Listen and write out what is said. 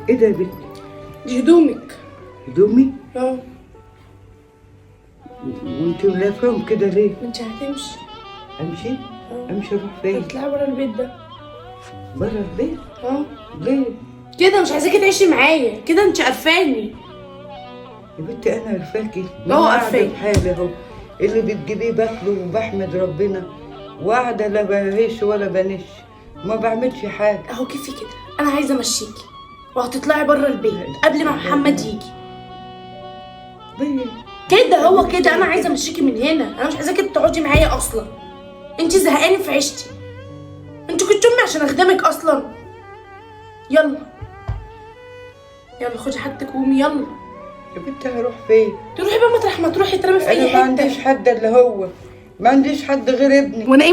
ايه ده يا بنتي؟ دي هدومك. هدومي؟ اه. وانت ملافهم كده ليه؟ ما انت هتمشي. امشي؟ اه. امشي اروح فين؟ هتطلعي بره البيت ده. بره البيت؟ اه. ليه؟ كده مش عايزاكي تعيشي معايا كده، انت قرفاني. يا بنتي انا عارفاكي. اه عارفاكي. بحالي اهو، اللي بتجيبيه باكله وبحمد ربنا، وقاعدة لا بهش ولا بنش، ما بعملش حاجة. اهو كيفي كده، انا عايزه امشيكي وهتطلعي بره البيت قبل ما محمد يجي. ليه؟ كده هو كده، انا عايزه امشيكي من هنا، انا مش عايزاكي تقعدي معايا اصلا. انت زهقانه في عيشتي، انت كنت امي عشان اخدمك اصلا. يلا يلا خدي حاجتك وقومي يلا. يا بنتي هروح فين؟ تروحي بقى مطرح ما تروحي، ترمي في اي انا ما حتة. عنديش حد الا هو، ما عنديش حد غير ابني. وانا ايه؟